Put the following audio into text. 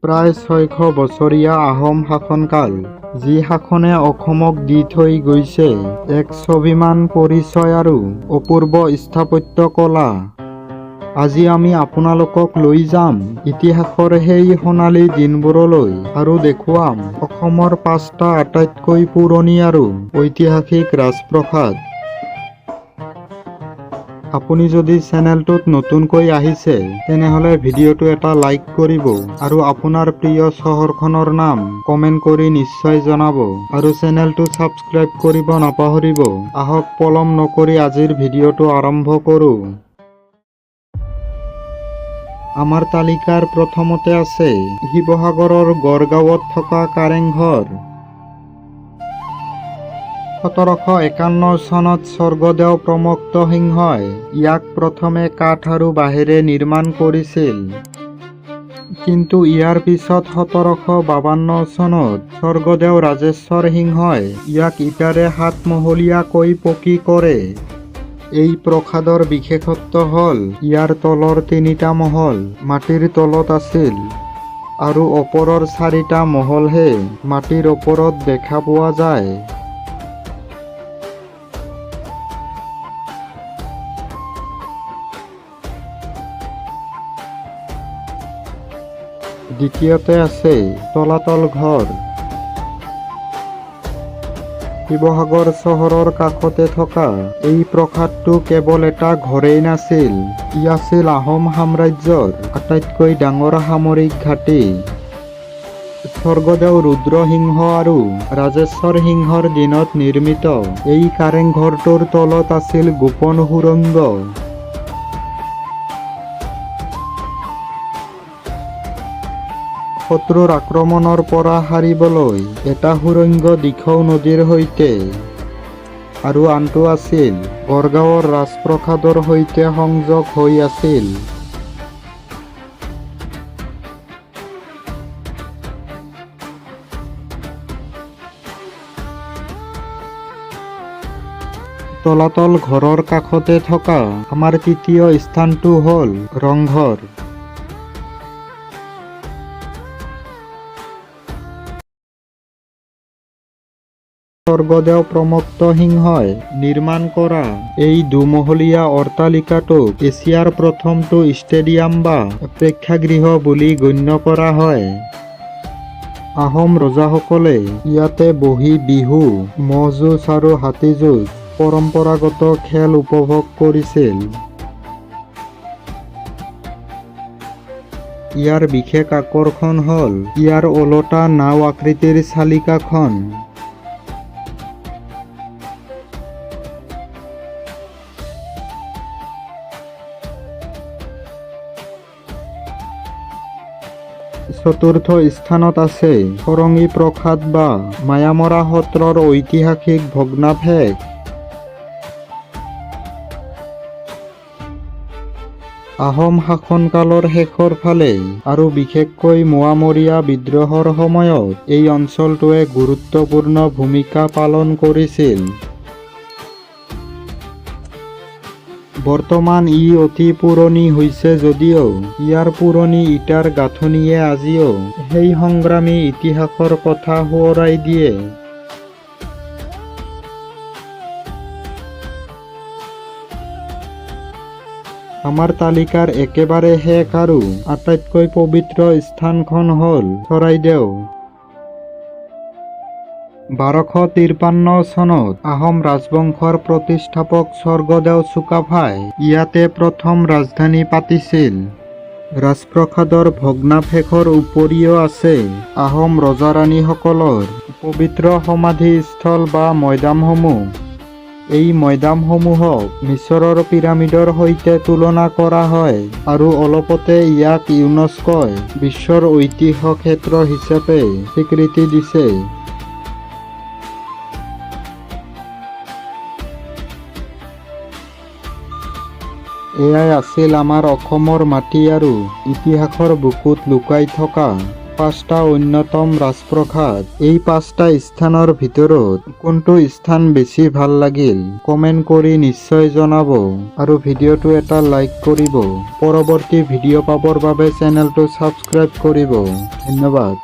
প্ৰায় 600 বছৰীয়া আহোম শাসনকাল, যি শাসনে অসমক দি থৈ গৈছে এক স্বাভিমান, পৰিচয় আৰু অপূৰ্ব স্থাপত্য কলা। আজি আমি আপোনালোকক লৈ যাম ইতিহাসৰ সেই সোণালী দিনবোৰলৈ আৰু দেখুৱাম অসমৰ পাঁচটা আটাইতকৈ পুৰণি আৰু ঐতিহাসিক ৰাজপ্ৰসাদ। আপুনি যদি চেনেলটোত নতুনকৈ আহিছে, তেনেহ'লে ভিডিঅ'টো এটা লাইক কৰিব আৰু আপোনাৰ প্ৰিয় চহৰখনৰ নাম কমেণ্ট কৰি নিশ্চয় জনাব আৰু চেনেলটো ছাবস্ক্ৰাইব কৰিব নাপাহৰিব। আহক, পলম নকৰি আজিৰ ভিডিঅ'টো আৰম্ভ কৰোঁ। আমাৰ তালিকাৰ প্ৰথমতে আছে শিৱসাগৰৰ গড়গাঁৱত থকা কাৰেংঘৰ। 1751 চনত স্বৰ্গদেউ প্ৰমত্ত সিংহই ইয়াক প্ৰথমে কাঠ আৰু বাঁহেৰে নিৰ্মাণ কৰিছিল। কিন্তু ইয়াৰ পিছত 1752 চনত স্বৰ্গদেউ ৰাজেশ্বৰ সিংহই ইয়াক ইটাৰে সাতমহলীয়াকৈ পকী কৰে। এই প্ৰাসাদৰ বিশেষত্ব হ'ল ইয়াৰ তলৰ তিনিটা মহল মাটিৰ তলত আছিল আৰু ওপৰৰ চাৰিটা মহলহে মাটিৰ ওপৰত দেখা পোৱা যায়। দ্বিতীয়তে আছে তলাতল ঘৰ। শিৱসাগৰ চহৰৰ কাষতে থকা এই প্ৰাসাদটো কেৱল এটা ঘৰেই নাছিল, ই আছিল আহোম সাম্ৰাজ্যৰ আটাইতকৈ ডাঙৰ সামৰিক ঘাটি। স্বৰ্গদেউ ৰুদ্ৰসিংহ আৰু ৰাজেশ্বৰ সিংহৰ দিনত নিৰ্মিত এই কাৰেংঘৰটোৰ তলত আছিল গোপন সুৰংগ। শত্ৰুৰ আক্ৰমণৰ পৰা সাৰিবলৈ এটা সুৰংগ দিখৌ নদীৰ সৈতে আৰু আনটো আছিল গড়গাঁৱৰ ৰাজপ্ৰাসাদৰ সৈতে সংযোগ হৈ আছিল। তলাতল ঘৰৰ কাষতে থকা আমাৰ তৃতীয় স্থানটো হ'ল ৰংঘৰ। স্বৰ্গদেউ প্ৰমত্ত সিংহই নিৰ্মাণ কৰা এই দুমহলীয়া অট্টালিকাটোক এছিয়াৰ প্ৰথমটো ষ্টেডিয়াম বা প্ৰেক্ষাগৃহ বুলি গণ্য কৰা হয়। আহোম ৰজাসকলে ইয়াতে বহি বিহু, ম'হ যুঁজ আৰু হাতী যুঁজ পৰম্পৰাগত খেল উপভোগ কৰিছিল। ইয়াৰ বিশেষ আকৰ্ষণ হ'ল ইয়াৰ ওলোটা নাও আকৃতিৰ চালিকাখন। চতুৰ্থ স্থানত আছে ফৰঙী প্ৰসাদ বা মায়ামৰা সত্ৰৰ ঐতিহাসিক ভগ্নাৱশেষ। আহোম শাসনকালৰ শেষৰ ফালে আৰু বিশেষকৈ মোৱামৰীয়া বিদ্ৰোহৰ সময়ত এই অঞ্চলটোৱে গুৰুত্বপূৰ্ণ ভূমিকা পালন কৰিছিল। বৰ্তমান ই অতি পুৰণি হৈছে যদিও ইয়াৰ পুৰণি ইটাৰ গাঁথনিয়ে আজিও সেই সংগ্ৰামী ইতিহাসৰ কথা সোঁৱৰাই দিয়ে। আমাৰ তালিকাৰ একেবাৰে শেষ আৰু আটাইতকৈ পবিত্ৰ স্থানখন হ'ল চৰাইদেউ। 1253 চনত আহোম ৰাজবংশৰ প্ৰতিষ্ঠাপক স্বৰ্গদেউ চুকাফাই ইয়াতে প্ৰথম ৰাজধানী পাতিছিল। ৰাজপ্ৰাসাদৰ ভগ্নাৱশেষৰ উপৰিও আছে আহোম ৰজা-ৰাণীসকলৰ পবিত্ৰ সমাধিস্থল বা মৈদামসমূহ। এই মৈদামসমূহক মিছৰৰ পিৰামিডৰ সৈতে তুলনা কৰা হয় আৰু অলপতে ইয়াক ইউনেস্ক'ই বিশ্বৰ ঐতিহ্য ক্ষেত্ৰ হিচাপে স্বীকৃতি দিছে। এয়াই আছিল আমাৰ অসমৰ মাটি আৰু ইতিহাসৰ বুকুত লুকাই থকা পাঁচটা অন্যতম ৰাজপ্ৰসাদ। এই পাঁচটা স্থানৰ ভিতৰত কোনটো স্থান বেছি ভাল লাগিল, কমেণ্ট কৰি নিশ্চয় জনাব আৰু ভিডিঅ'টো এটা লাইক কৰিব। পৰৱৰ্তী ভিডিঅ' পাবৰ বাবে চেনেলটো ছাবস্ক্ৰাইব কৰিব। ধন্যবাদ।